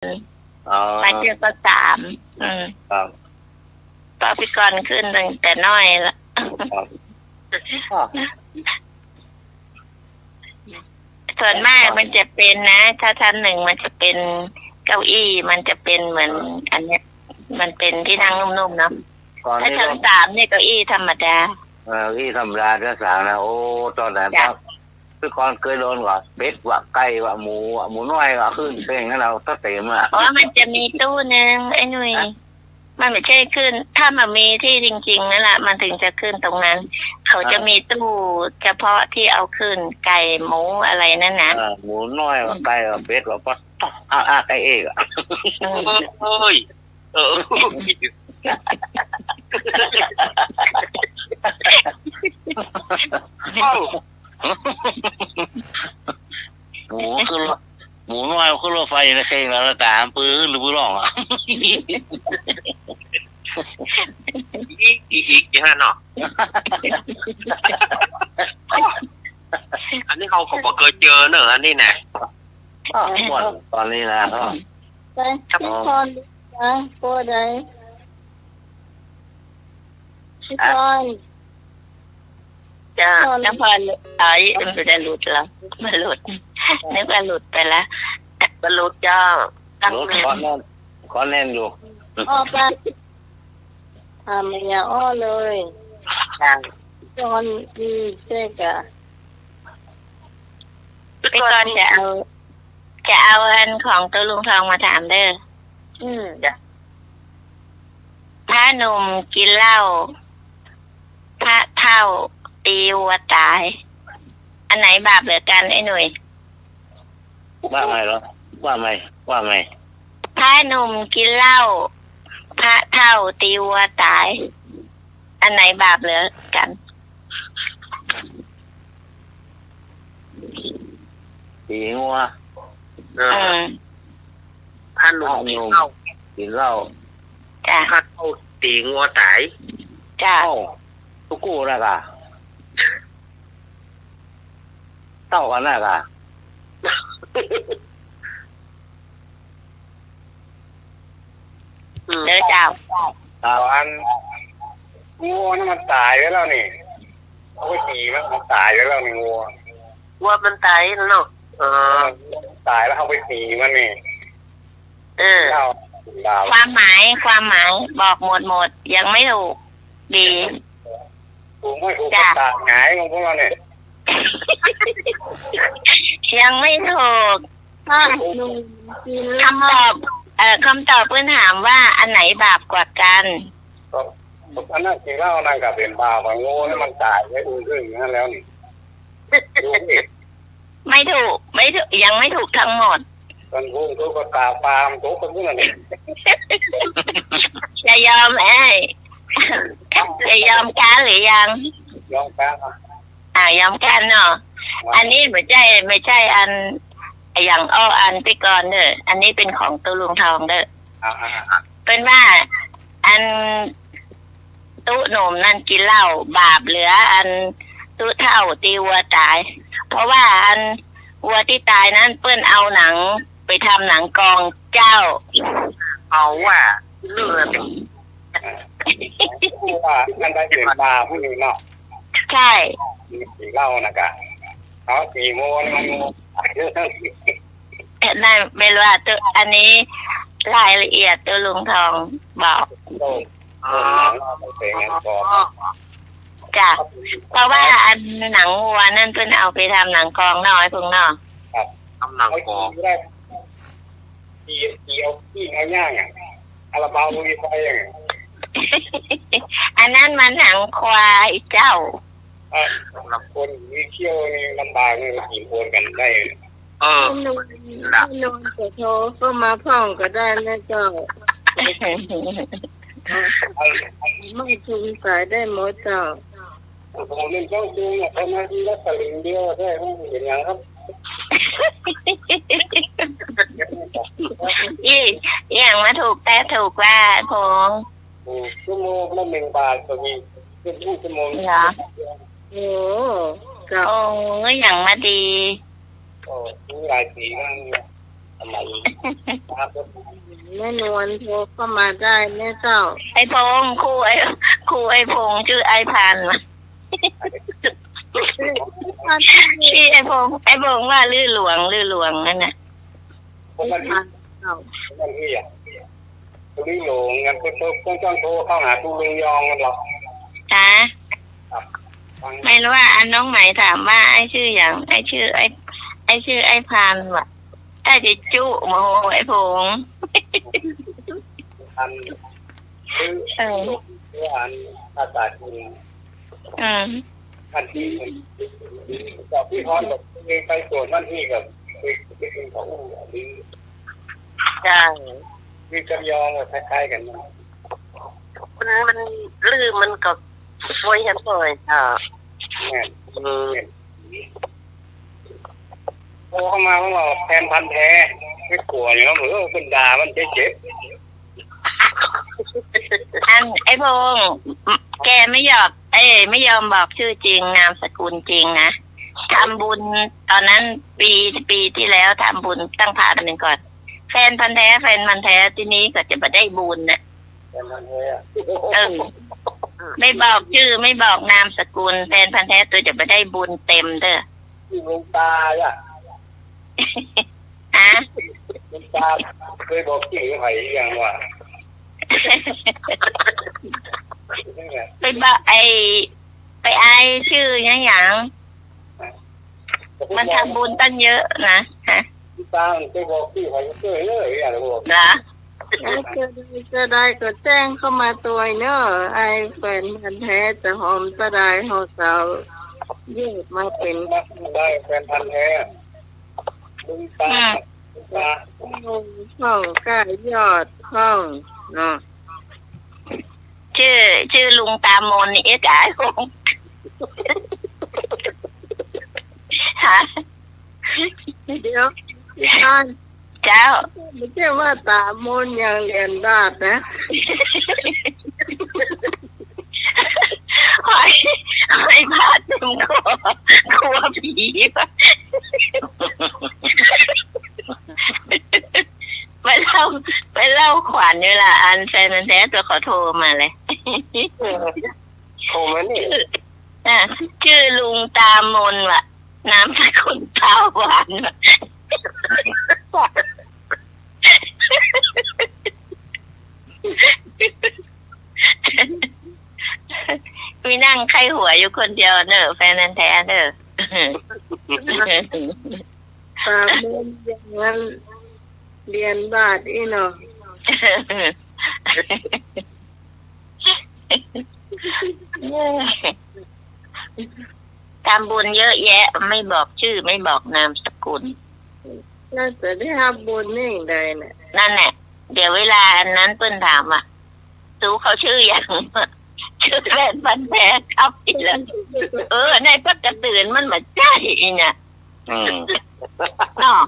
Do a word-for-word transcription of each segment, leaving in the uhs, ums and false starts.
อ๋อ มาเที่ยวก็สาม อืม ครับ เพราะพี่กรณ์ขึ้นตั้งแต่น้อยละ ครับ อ๋อ ส่วนมากมันจะเป็นนะ ถ้าชั้นหนึ่งมันจะเป็นเก้าอี้ มันจะเป็นเหมือน อ๋อ อันเนี้ย มันเป็นที่นั่งนุ่มๆ เนาะ ก่อน ถ้า นี่ ชั้น ก็ สามเนี่ยเก้าอี้ธรรมดา เออ เก้าอี้ธรรมดา ชั้นสามนะ โอ้ ตอนนั้น จ้ะ ครับ คือก่อนเคยโดนก่อ เป็ดวะ ไก่วะ หมูวะ หมูน้อยวะ ขึ้นเป้งให้เราตั๊กเต๋มอะ อ๋อ มันจะมีตู้หนึ่งไอ้หนุ่ย ฮะ มันไม่ใช่ขึ้น ถ้ามันมีที่จริงๆ นั่นแหละ มันถึงจะขึ้นตรงนั้น เขาจะ อ่า มีตู้เฉพาะที่เอาขึ้น ไก่หมูอะไรนั่นนะ เออ หมูน้อยวะ อืม ไก่วะ เป็ดวะ ป๊อด ป๊อด อ่ะ อ่ะ ไก่เอกอะ อืม โอ้ย เออ เอ้า หมูขึ้นรถ หมูน้อยขึ้นรถไฟในเข่งแล้วนะ ต๋ามปื้อหรือปื้อร้องอะ อีก อีก อีก อีกฮะเนาะ อันนี้เขาก็บ่เคยเจอเนอะ อันนี้นะ อ้าว ม่วนตอนนี้นะ อ้าว ไป ครับ นครนะ โพธิ์ใด พี่กรณ์ จ้ะ นคร นคร เอ้ย มันจะหลุดเหรอ มันหลุด นึกว่าหลุดไปละ มันหลุดจ้า หลุด ขอแน่น ขอแน่นอยู่ อ้อไป อ่า ไม่อยากอ้อเลย จ้ะ พี่กรณ์ อืม เจ๊กะ พี่กรณ์จะเอา จะเอาอันของตุ๊ลุงทองมาถามเด้อ อืม จ้ะ พระหนุ่มกินเหล้า พระเฒ่าตีวัวต๋าย อันไหนบาปเหลือกั๋นไอ้หนุ่ย ว่าไงเหรอ ว่าไง ว่าไง พระหนุ่มกินเหล้า พระเฒ่าตีวัวต๋าย อันไหนบาปเหลือกั๋น ตีงัว เออ อืม พระหนุ่มกินเหล้า พระหนุ่มกินเหล้า จ้ะ พระเฒ่าตีงัวต๋าย จ้ะ เอ้า ตุ๊กู้นะก่ะ เต้ากั๋นนะก่ะ อืม เด้อเจ้า ครับ อัน งัวนี่มันต๋ายไปแล้วนี่ เอาไปตีมัน มันต๋ายไปแล้วนี่งัว งัวมันต๋ายเนาะ เออ มันต๋ายแล้วเอาไปตีมันนี่ เออ เล่า เล่า ความหมาย ความหมาย บอกหมวดหมด ยังไม่ถูก ดี ถูกไม่ถูก จ้ะ ก็ต๋ายหงายของพวกเราเนี่ย ยังไม่ถูก พระหนุ่มกินเหล้า คำตอบ เอ่อ คำตอบเปิ้นถามว่าอันไหนบาปกว่ากั๋น ก็ อันนั้นกินเหล้านั่นก็เป๋นบาป โง่ แล้วมันต๋ายไปอึ้งๆ อย่างนั้นแล้วนี่ ดูนี่ ไม่ถูก ไม่ถูก ยังไม่ถูกทั้งหมด มันโง่ ตุ๊กตาปาล์ม ตุ๊กตาพวกนั้นเนี่ย จะยอมเอ้ย จะยอมก๊านหรือยัง ยอมก๊านครับ อ่า ยอมก๊านเนาะ ครับ อันนี้ไม่ใจ้ ไม่ใจ้อัน อย่างอ้ออันปี้กรณ์เน่อ อันนี้เป๋นของตุ๊ลุงทองเน่อ อ่า อ่า อ่า เปิ้นว่า อันตุ๊หนุ่มนั่นกิ๋นเหล้า บาปเหลืออันตุ๊เฒ่าตีวัวต๋าย เพราะว่าอันวัวตี้ต๋ายนั้นเปิ้นเอาหนังไปทำหนังกลองเจ้า เอาว่าเรื่อง ว่าอันใดเป๋นบาปพวกนี้เนาะ ใจ้ กิ๋นเหล้านะก่ะ เอาสี่โมงมัน นั่นเป๋นว่าตุ๊ อันนี้รายละเอียดตุ๊ลุงทองบอก โอ้ อ๋อ เป๋นหนังกลอง จ้ะ เพราะว่าอันหนังวัวนั่นเปิ้นเอาไปทำหนังกลองเนาะ ไอ้พวกเนาะ ครับ ทำหนังกลอง เอากิ๋นได้ ตี ตีเอาปิ้งเอาย่างอะ อาราบาวลุยไฟอะ อันนั้นมันหนังควายเจ้า เออ สำหรับคนมีเขี้ยวนี่ลำบากเลย กิ๋นปนกั๋นได้ เออ นอน นอนแต่โทรเข้ามาพ่องก็ได้นะเจ้า ไม่สงสัยได้หมดเจ้า โอ้โห หนึ่งช่องจริงอะ ทำหน้าตี้ละสลึงเดียวได้ เป๋นหยังครับ อี้ อี้หยังมาถูกแต๊ถูกว่า พงษ์ ถูก ชั่วโมงละหนึ่งบาทก็มี เป๋นครึ่งชั่วโมง เหรอ โอ้ เจ้า โอ้ย หยังมาดี โอ้ มีหลายสีมากเลย ทำไมครับ แม่นวลโทรเข้ามาได้แม่เจ้า ไอ้พงษ์ ครูไอ้ ครูไอ้พงษ์ จื้อไอ้พันธุ์ ที่ไอ้พงษ์ ไอ้พงษ์ว่าลือหลวง ลือหลวงนั่นน่ะ ไอ้พันธุ์เจ้า นั่นที่อ่ะ ลือหลวง งั้นเพิ่น เพิ่นต้องโทรเข้าหาครูเรืองยองกันหรอก ฮะ ครับ ไม่รู้ว่าอันน้องไหมถามว่าไอ้จื้อหยัง ไอ้จื้อไอ้ ไอ้จื้อไอ้พันธุ์ว่ะ ถ้าจะจุโมโหไอ้พงษ์ อัน คือ เออ คืออันภาษาจีน อืม อันที่ กับพี่พรบอกไปสวนนั่นที่กับ ไป ไปกินเขาอู้อันนี้ ใช่ คือกับยองอะคล้ายๆกันนะ มัน มันลือมันก็ มวยกันบ่อย อ่า แม่น อืม แม่น โทรเข้ามา มันบอกแฟนพันธุ์แท้ ไม่กลัวอย่างนั้น เออ เพิ่นด่ามันเจ็บๆ อัน ไอ้พงษ์ แกไม่ยอม เอ้ย ไม่ยอมบอกชื่อจริง นามสกุลจริงนะ ทำบุญตอนนั้นปี ปีที่แล้วทำบุญตั้งพันหนึ่งก่อน แฟนพันธุ์แท้ แฟนพันธุ์แท้ ทีนี้ก็จะบ่ได้บุญน่ะ แฟนพันธุ์แท้ เออ ไม่บอกชื่อ ไม่บอกนามสกุล แฟนพันธุ์แท้ตั๋วจะบ่ได้บุญเต็มเด้อ ชื่อหลวงตาอ่ะ ฮะ หลวงตาเคยบอกชื่อไผหรือยังวะ ไปบอกไอ้ ไปอายชื่อหยังหยัง มันทำบุญตั้งเยอะนะ ฮะ ตามันไปบอกที่ใครก็เจอเลย อะไรบอก นะ เออ เจอได้ เจอได้ก็แจ้งเข้ามาตวยเนาะ ไอ้แฟนพันธุ์แท้จะหอมตะไดเฮาเสา แยกมาเป๋น ได้แฟนพันธุ์แท้ ลุงตา อืม ลุงตา ห้อง ห้องกล้ายอดห้องเนาะ จื้อ จื้อลุงตามนนี่เอ๊ะ จ๋า ฮะ เดี๋ยว พี่พาน เจ้า บ่ใจ้ว่าตามนอย่างเหรียญบาทนะ หอย หอยบาทเต็มคอ กลัวผีวะ ไปเล่า ไปเล่าขวัญเวลาอันแฟนพันธุ์แท้ตั๋วเขาโทรมาเลย เออ โทรมานี่ จื้อ อ่ะ จื้อลุงตามนว่ะ นามสกุลตาหวานว่ะ มีนั่งใค่หัวอยู่คนเดียวเน่อ แฟนพันธุ์แท้เน่อ ตามนอย่างนั้น เหรียญบาทอี้เนาะ ทำบุญเยอะแยะ ไม่บอกชื่อ ไม่บอกนามสกุล น่าจะได้ฮับบุญนี่อย่างใดเนี่ย นั่นแหละ เดี๋ยวเวลาอันนั้นเปิ้นถามว่า สูเขาจื้อหยัง จื้อแฟนพันธุ์แท้ครับ อีหละ เออ ในปกติมันบ่ใจ้อีเนี่ย อืม เนาะ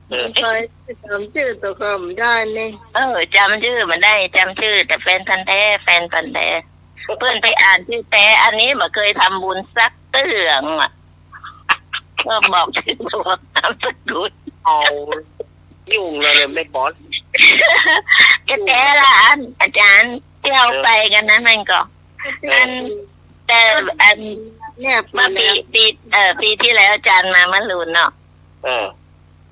เออ เคยจ๋ำจื้อตั๋วก็บ่ได้นี่ เออ จ๋ำจื้อบ่ได้ จ๋ำจื้อแต่แฟนพันธุ์แท้ แฟนพันธุ์แท้ เปิ้นไปอ่านจื้อแต๊ อันนี้บ่เกยทำบุญสักเตื้ออะ ก็บอกจื้อบอกนามสกุล เอา ยุ่งเลยเนี่ยแม่บอส ก็แต๊ละอัน อาจ๋ารย์ ตี้เฮาไปกั๋นนั้นมันก็ เออ อัน แต่อัน เนี่ย เมื่อปี ปี เอ่อ ปีตี้แล้วอาจ๋ารย์มาเมืองลูนเนาะ เออ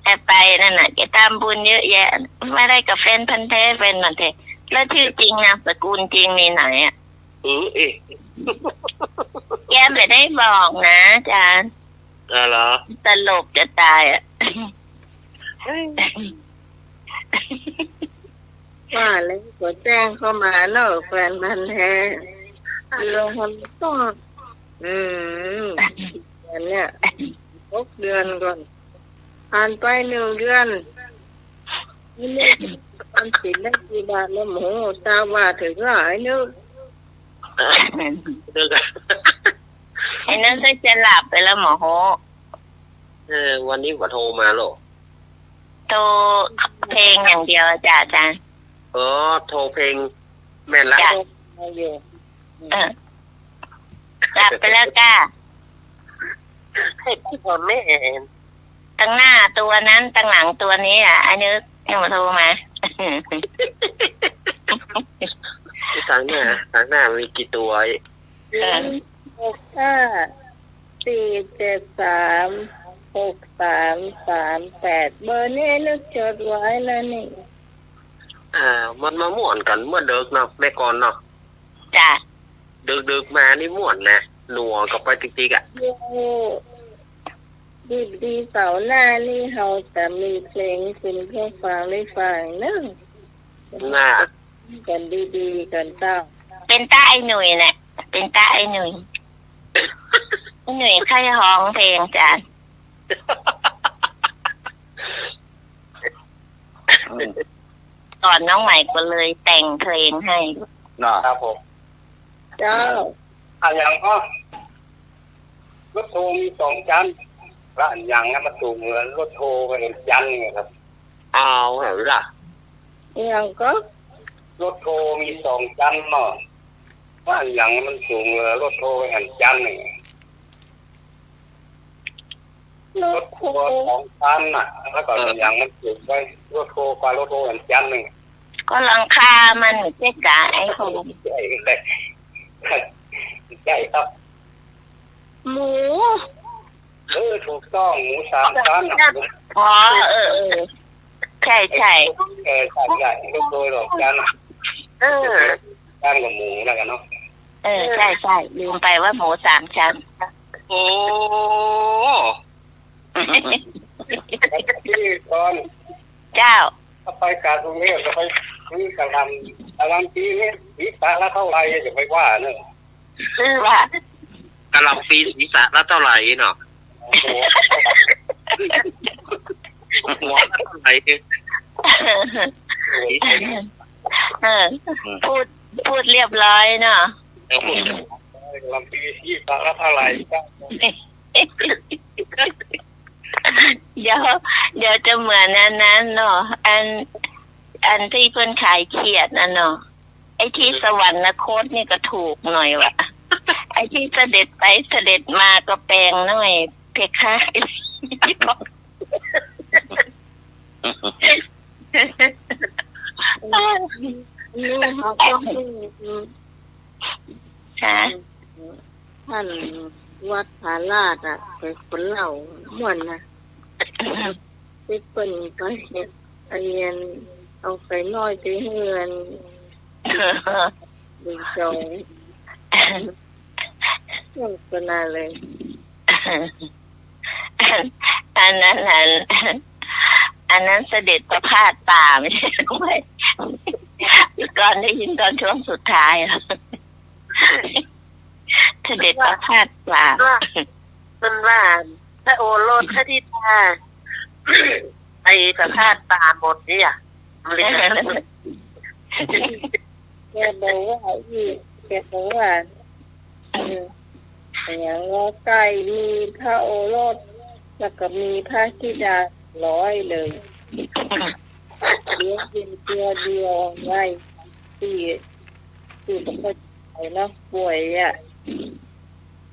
แต่ไปนั่นน่ะ แกทำบุญเยอะแยะ ไม่ได้กับแฟนพันธุ์แท้ แฟนพันธุ์แท้ แล้วชื่อจริงนามสกุลจริงมีไหนอะ อืม เอ๊ะ แกไม่ได้บอกนะอาจ๋ารย์ อ๋อเหรอ ตลกจะตายอะ ว่าแล้วก็แจ้งเข้ามาเนาะ แฟนพันธุ์แท้ เรื่องมันต้อง อืม อันเนี้ย หกเดือนก่อน ผ่านไปหนึ่งเดือน นี่มันสิได้กี่บาทแล้ว โอ้โห ซาวบาทเถิงหลายเนาะ เดี๋ยวก่อน ไอ้นั่นก็จะหลับไปแล้ว โมโห เออ วันนี้ก็โทรมาเหรอ โทรเพลงอย่างเดียวจ้ะอาจ๋ารย์ อ๋อ โทรเพลง แม่นละ จ้ะ โทรมาอยู่ เออ หลับไปแล้วจ้ะ ให้พี่พรแม่ ตังหน้าตั๋วนั้น ตังหลังตั๋วนี้อะ ไอ้นึก หนูโทรมา ตังหน้า ตังหน้ามีกี่ตั๋ว เออ หนึ่ง หก ห้า สี่ เจ็ด สาม หก สาม สาม แปด เบอร์นี้นึกจดไว้แล้วนี่ อ่า มันมาม่วนกั๋นเมื่อเดิกเนาะ แม่ก่อนเนาะ จ้ะ เดิกๆ มานี่ม่วนนะ หนัวก็ไปติ๊กๆ อะ เดี๋ยว ดีๆ เสาร์หน้านี่เฮาจะมีเพลงคืนเพื่อฟังได้ฟังเนาะ น่ะ กั๋นดีๆ กั๋นเจ้า เป๋นตาไอ้หนุ่ยแหละ เป๋นตาไอ้หนุ่ย ไอ้หนุ่ยใค่ฮ้องเพลงจ้ะ อืม ก่อนน้องใหม่ก็เลยแต่งเพลงให้ เนาะ ครับผม เจ้า อะหยังก็ รถโทมีสองจั๊น ละอันหยังนะ มันสูงเหลือรถโทไปอันจั๊นนึ่งครับ อ้าว ไหนล่ะ อะหยังก็ รถโทมีสองจั๊นเนาะ ว่าอันหยังมันสูงเหลือรถโทไปอันจั๊นนึ่ง รถทัวร์สองจั๊นน่ะ แล้วก็ เออ อันหยังมันสูงไป รถโทกว่ารถโทอันจั๊นนึ่ง ก็หลังคามันเจ๊กะไอ้คน ใช่เลย ใช่ครับ หมู เออ ถูกต้อง หมูสามจั๊นน่ะ อ๋อ เออ เออ ใช่ ใช่ เออ ใช่ ใช่ รถโทสองจั๊นน่ะ เออ จั๊นกับหมูแล้วกันเนาะ เออ ใช่ ใช่ ลืมไปว่าหมูสามจั๊น โอ้ พี่กรณ์ เจ้า ถ้าไปกาดกรุงเทพฯ จะไปซื้อกะหล่ำ กะหล่ำปีนี้ศีรษะละเท่าไหร่ จะไปว่าเนอะ ซื้อว่ะ กะหล่ำปีศีรษะละเท่าไหร่เนาะ โอ้โห หัวละเท่าไหร่ เออ พูด พูดเรียบร้อยเนาะ เออ พูดเรียบร้อย กะหล่ำปีศีรษะละเท่าไหร่ เดี๋ยว เดี๋ยวจะเหมือนอันนั้นเนาะ อัน อันตี้เปิ้นขายเขียดน่ะเนาะ ไอ้ตี้สวรรคตนี่ก็ถูกหน่อยว่ะ ไอ้ตี้เสด็จไปเสด็จมาก็แปงหน่อยเพคะ นี่เขาก็ ฮะ ต้านวัดผาลาดอะ ไปคนเล่าม่วนนะ ตี้เปิ้นไปเฮ็ด ไปเฮียน เอาไฟน้อยไปเฮือน หนึ่งสอง โฆษณาเลย อันนั้น อัน อันนั้นเสด็จประพาสป่า ไม่ใช่หรือไม่ พี่กรณ์ได้ยินตอนช่วงสุดท้ายอะ เสด็จประพาสป่า ว่า มันว่า พระโอรสพระธิดา ไปประพาสป่าหมดเนี่ย แกบอกว่าอีก แกบอกว่า เออ อย่างว่าใกล้มีพระโอรส แล้วก็มีพระธิดาร้อยเลย เลี้ยงเป็นตัวเดียวไง ตี้ ตี้บ่ค่อยสบายเนาะ ป่วยอะ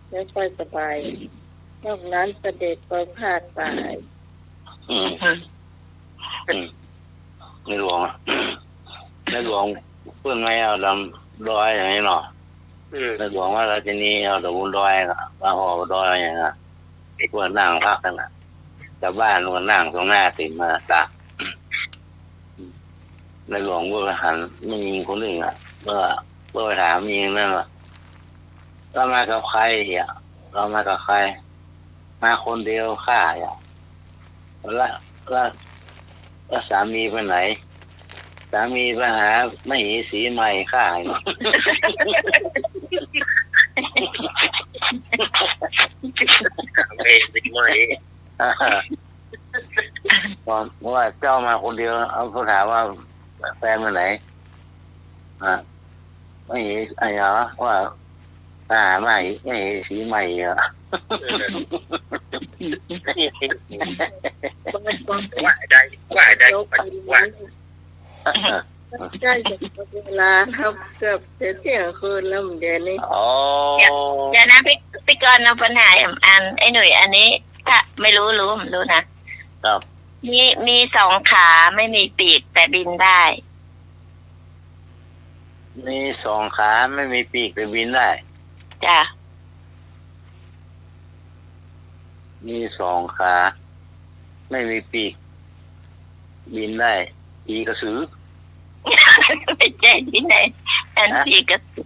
ไม่ค่อยสบาย นอกนั้นเสด็จประพาสไป อืม อืม ในหลวงอะ ในหลวงเปิ้นไม่เอาดำดอยอย่างนี้เนาะ อืม ในหลวงว่าราชินีเอาดำบนดอยน่ะ มาห่อบนดอยอย่างนั้นน่ะ ไอ้พวกนั่งพักกันน่ะ ชาวบ้านก็นั่งตรงหน้าเต็มมาตัก ในหลวงก็หันแม่ญิงคนนึ่งอะ เปิ้น เปิ้นไปถามแม่ญิงนั้นว่า เจ้ามากับใผอะ เจ้ามากับใผ มาคนเดียวข้าอะ แล้ว แล้ว แล้วสามีไปไหน สามีไปหามเหสีใหม่ข้า เอ้ย เป็นใหม่ ว่า ว่าเจ้ามาคนเดียว เอา เปิ้นถามว่าแฟนไปไหน อ่ะ ไม่เห็น ไอ้เหรอ ว่า อ่า ไม่ ไม่เห็นสีใหม่เหรอ ว่าได้ ว่าได้ ว่า ใกล้จะหมดเวลาครับ เกือบจะเที่ยงคืนแล้วเดี๋ยวนี้ อ๋อ เดี๋ยว เดี๋ยวนะ พี่ พี่กรณ์เอาปัญหา อัน ไอ้หนุ่ย อันนี้ ถ้าไม่รู้ รู้ รู้นะ ครับ มี มีสองขาไม่มีปีกแต่บินได้ มีสองขาไม่มีปีกแต่บินได้ จ้ะ มีสองขา ไม่มีปีก บินได้ ผีกระสือ บ่ใจ้ตี้ไหน อัน ฮะ ผีกระสือ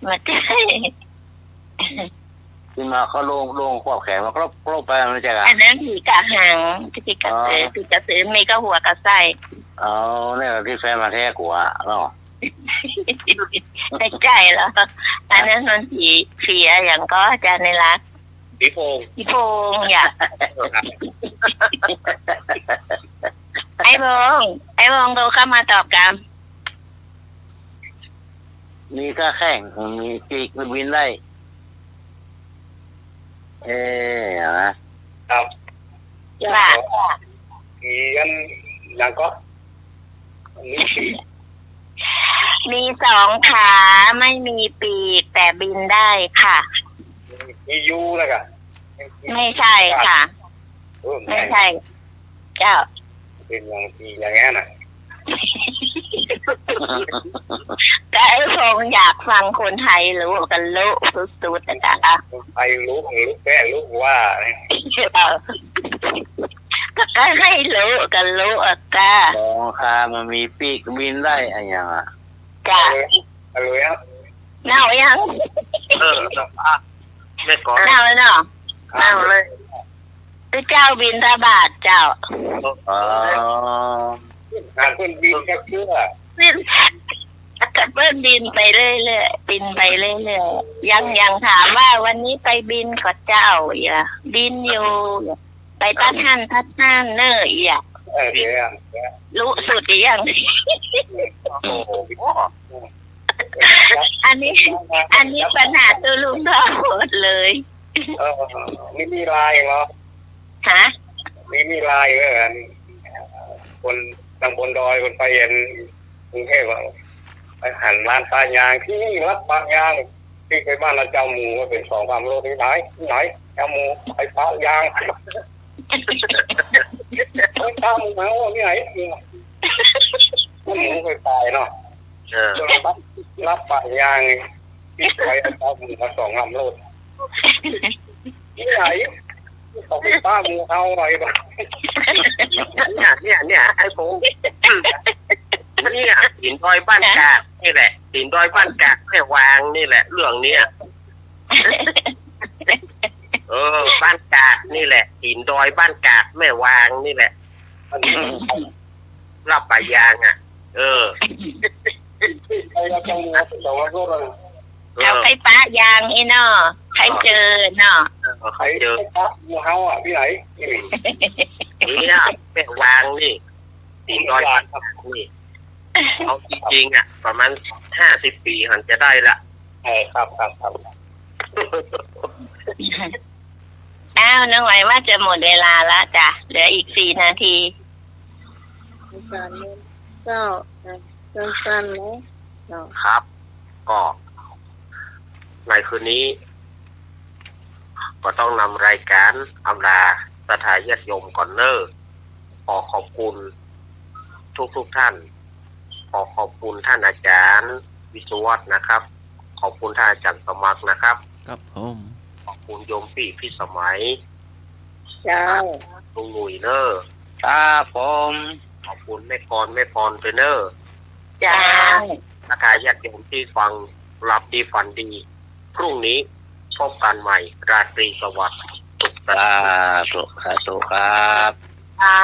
บ่ใจ้ ตี้มาเขาโล่ง โล่งขวบแขนมากรบๆ ไป บ่ใจ้ก่ะ อันนั้นผีกะหัง ผีกระสือ อ๋อ ผีกระสือมีก็หัวกะไส้ เอา เนี่ยตี้แฟนมาแต๊กั๋วเนาะ บ่ใจ้หรอก อันนั้นมันผี ผีอะหยังก็อาจ๋ารย์ในรัก ผีโพง ผีโพงอย่า ครับ ไอ้โพง ไอ้โพง โตเข้ามาตอบกำ มีก้าแข้ง มีปีก มันบินได้ เอ๊ะ นะ ครับ ว่า ผีอันหยังก็ มีปีก มีสองขา ไม่มีปีก แต่บินได้ค่ะ มียูแล้วก่ะ ไม่ใช่ค่ะ เออ ไม่ใช่ เจ้า เป๋นอย่างตี้อย่างนั้นน่ะ ก็ไอ้พงษ์อยากฟังคนไทยฮู้กั๋นฮู้สุดๆ นะจ๊ะ คนไทยฮู้ ฮู้แป๊ะฮู้ว่า เออ ก็ ก็ให้ฮู้กั๋นฮู้อะก้า สองขา มันมีปีกบินได้อะหยังอะ จ้ะ เอาเลย เอาเลยอะ เน่ายัง เออ อ่ะ แม่กลอน เน่าเลยเนาะ เน่าเลย พระเจ้าบิณฑบาตเจ้า อ๋อ หาคนบินจักเทื่อ บิน ก็เปิ้นบินไปเรื่อยๆ บินไปเรื่อยๆ ยัง ยังถามว่าวันนี้ไปบิณก่อเจ้า อย่า บิณอยู่ ไปตัดหั้นตัดหั้นเน่อ อย่า เออ เดี๋ยว ฮู้สุดหรือยัง โอ้โห อันนี้ อันนี้ปัญหาตัวลุงทองหมดเลย เออ มี มีไลน์เหรอ ฮะ มี มีไลน์เหรอ อัน คนตางบนดอย คนไปอันกรุงเทพฯอะ ไปหันร้านปะยาง ตี้วัดปะยาง ตี้ไปบ้านอาจ๋ารย์หมู่ เป๋นสองสามโล ตี้ไหน ตี้ไหน อาจ๋ารย์หมู่ ไปปะยาง ไปปะหมู่เฮาตี้ไหน หมู่ไปปะเนาะ เออ วัด วัดปะยาง ตี้ไปอาจ๋ารย์หมู่มาสองสามโล ตี้ไหน เขาไปปะหมู่เฮาหน่อยบ่ เนี่ย เนี่ย เนี่ย ไอ้พงษ์ เนี่ย ตี๋นดอยบ้านกาดนี่แหละ ตี๋นดอยบ้านกาดแม่วางนี่แหละ เรื่องเนี้ย เออ บ้านกาดนี่แหละ ตี๋นดอยบ้านกาดแม่วางนี่แหละ อันนี้ วัดปะยางอะ เออ ไปอาจ๋ารย์หมู่สองสามโล เออ เอาไปปะยางอี้เนาะ ใค่เจอเนาะ เออ ใค่เจอ ไปปะหมู่เฮาอะ ตี้ไหน เนี่ย แม่วางนี่ ตี๋นดอยบ้านกาดนี่ เอาจริงๆ อะ ประมาณห้าสิบปี๋หันจะได้ละ เออ ครับ ครับ ครับ อ้าว นึกว่าจะหมดเวลาละจ้ะ เหลืออีกสี่นาที อาจ๋ารย์ เจ้า สั้นๆ นะ เนาะ ครับ ก็ ในคืนนี้ ก็ต้องนำรายก๋านอำลาศรัทธาญาติโยมก่อนเน่อ ขอขอบคุณทุกๆ ท่าน ขอขอบคุณท่านอาจ๋ารย์วิศวัฒน์นะครับ ขอบคุณท่านอาจ๋ารย์สมัครนะครับ ครับผม ขอบคุณโยมปี้พิสมัย เจ้า ลุงหนุ่ยเน่อ ครับผม ขอบคุณแม่กรแม่พรตวยเน่อ เจ้า ศรัทธาญาติโยมตี้ฟัง หลับดีฝันดี พรุ่งนี้พบกั๋นใหม่ ราตรีสวัสดิ์ สาธุ สาธุครับ เจ้า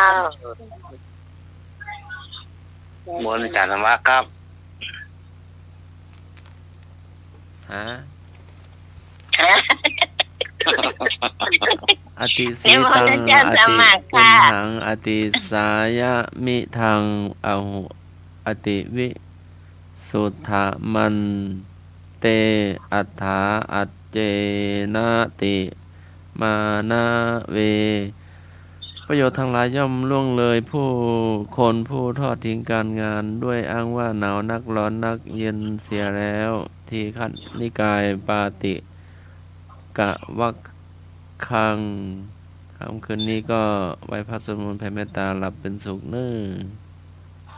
มนต์อาจ๋ารย์สมัครครับ ฮะ อติสีตัง นิมนต์อาจ๋ารย์สมัครค่ะ อติปุณหัง อติสายะ มิทัง อหุ อติวิสุทธะมันเต อัฏฐา อัจเจนะติ มานะเว ประโยชน์ทั้งหลายย่อมล่วงเลยผู้คนผู้ทอดทิ้งการงาน ด้วยอ้างว่าหนาวนักร้อนนัก เย็นเสียแล้ว ทีฆนิกาย ปาติกวัคคัง ค่ำคืนนี้ก็ไหว้พระสวดมนต์แผ่เมตตาหลับเป็นสุขเน้อ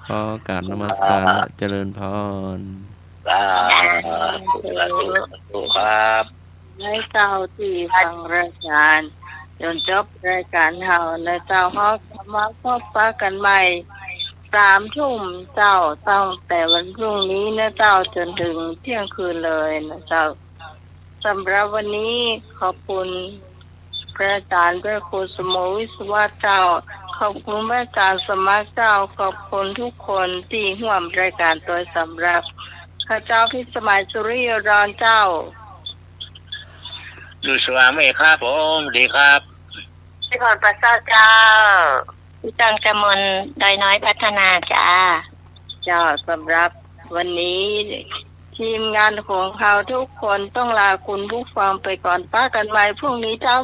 ขอกราบนมัสการและเจริญพร สาธุ สาธุ สาธุครับ ในเจ้าตี้ฟังรายก๋านจ๋นจบรายก๋านเฮา ในเจ้าเฮาจะมาพบปะกั๋นใหม่สามทุ่มเจ้า ตั้งแต่วันพรุ่งนี้นะเจ้า จ๋นเถิงเตี้ยงคืนเลยนะเจ้า สำหรับวันนี้ขอบคุณพระอาจ๋ารย์พระครูสมโม วิศวะเจ้า ขอบคุณพระอาจ๋ารย์สมัครเจ้า ขอบคุณทุกคนตี้ฮ่วมรายก๋านตวยสำหรับ ข้าเจ้าพิสมัย สุริโยดรเจ้า อยู่สว่างเมฆครับผม ดีครับ พี่พรประเสริฐเจ้า พี่ตังกมล ดอยน้อยพัฒนาจ้า เจ้า สำหรับวันนี้ ทีมงานของเฮาทุกคนต้องลาคุณผู้ฟังไปก่อน ปะกั๋นใหม่พรุ่งนี้เจ้า